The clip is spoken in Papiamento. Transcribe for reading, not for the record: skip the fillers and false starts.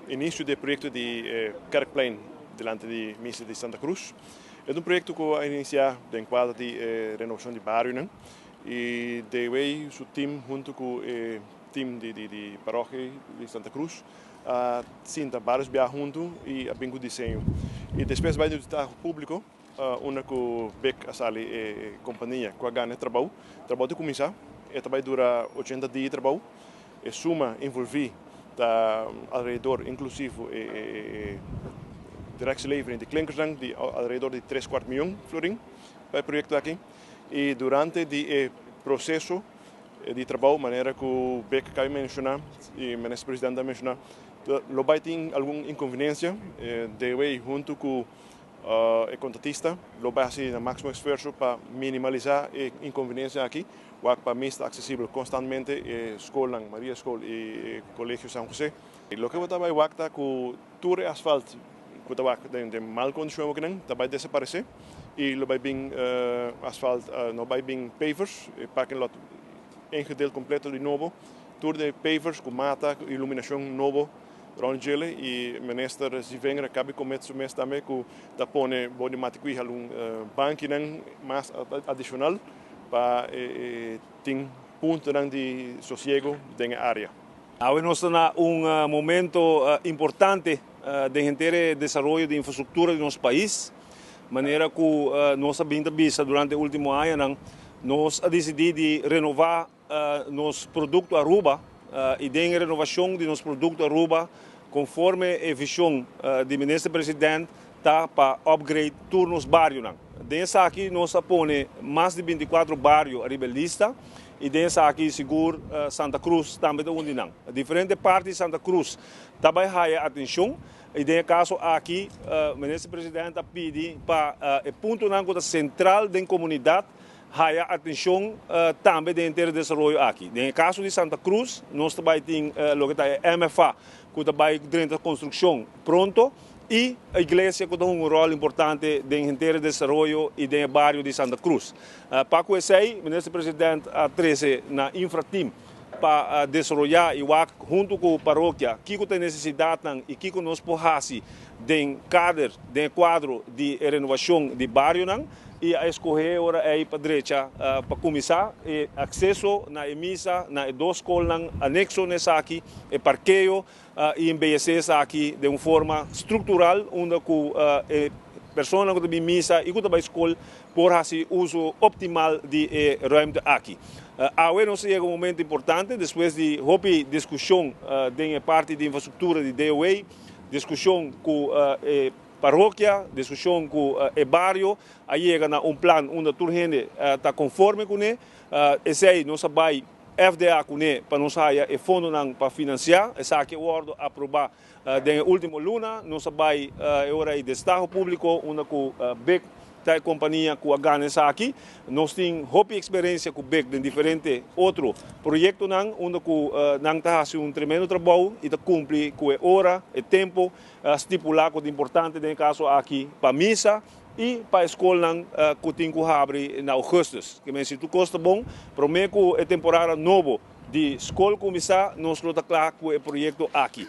inicio di e proyecto di Kerkplein dilanti di Misa di Santa Cruz. E ta un proyecto cu a inicia den cuadro di e renovacion di barionan y DW su team hunto cu e team di parokia di Santa Cruz a sinta varios biaha hunto y a bin cu diseño. Y despues bay di traho publico unda cu Bic a sali e compania cu a gana e trabou. Trabou ta cuminsa, e ta bay dura 80 dia e trabou. E suma envolvi ta alrededor, inclusivo e directielevering di klinkersnan, di alrededor di 3 kwart miyon florin pa e proyecto aki. Y durante di e proceso di trabou, manera cu Bic a caba menciona y minister presidente a menciona, lo bay tin algun inconveniencia. DW hunto cu e contratista lo bay haci e maximo esfuerso pa minimalisa e inconveniencia aki, wak pa misa ta accesibel constantemente, e scol Maria School y Colegio San José. Y loke bo ta bay wak ta cu tur asfalt cu ta wak den mal condicion cu nan ta bay desaparece y lo bay bin asfalt, no bay bin pavers, parking lot ingedeeld completo di nobo, tur di pavers cu mata, iluminacion nobo rond dje. Y minister Zievinger a caba di commit su mes tambe cu ta pone bou di mata algun bankinan mas adicional pa tin puntonan di sosiego den e area. Awe nos ta na un momento importante den henter desaroyo di infrastructura di nos pais. Manera cu nos a bin ta bisa durante e ultimo añanan, nos a dicidi di renoba nos producto Aruba y den renobacion di nos producto Aruba, conforme e vision di minister presidente, ta pa upgrade tur nos barionan. Den esaki nos a pone mas di 24 bario riba lista y den esaki sigur Santa Cruz tambe ta un di nan. Diferente parti di Santa Cruz tambe ta haya atencion y den e caso aki minister presidente a pidi pa e puntonan central di comunidad haya atencion tambe den e desaroyo aki. Den caso di Santa Cruz, nos tambe tin loke ta MFA, cu tambe den construccion pronto, y e iglesia cu tin un rol importante den e desaroyo y den bario di Santa Cruz. Pa esey, minister presidente a trece na Infrateam pa desaroya y hunto cu e parokia kico tin necesidad y kico nos por haci den kader, den cuadro di renobacion di barionan, y a scoge ora ey pa drecha pa cuminsa e acceso na misa, na dos scol anexo n'esaki e parkeo y embeyece aki di un forma structural unda cu e persona cu ta misa y cu ta scol por haci uso optimal di e ruimte aki. Awe nos a yega un momento importante, despues di hopi discusion den parti di infrastructura di DOA, discusion cu e parokia, discusion cu e bario, a yega na un plan unda tur hende ta conforme cune. Esey nos a bay FDA cune pa nos haya e fondonan pa financia. Esaki a wordo aproba den ultimo luna. Nos a bay ora e destaho publico unda cu BIC ta compania cu a gana esaki. Nos tin hopi experiencia cu BIC den diferente otro proyectonan unda cu nan ta haci un tremendo trabou y ta cumpli cu e ora e tempo stipula, cu ta importante den caso aki pa misa y pa e scol cu tin cu habri na augustus. Kiermen, si tur cos ta bon, prome cu e temporada nobo di scol cuminsa, nos lo ta cla cu e proyecto aki.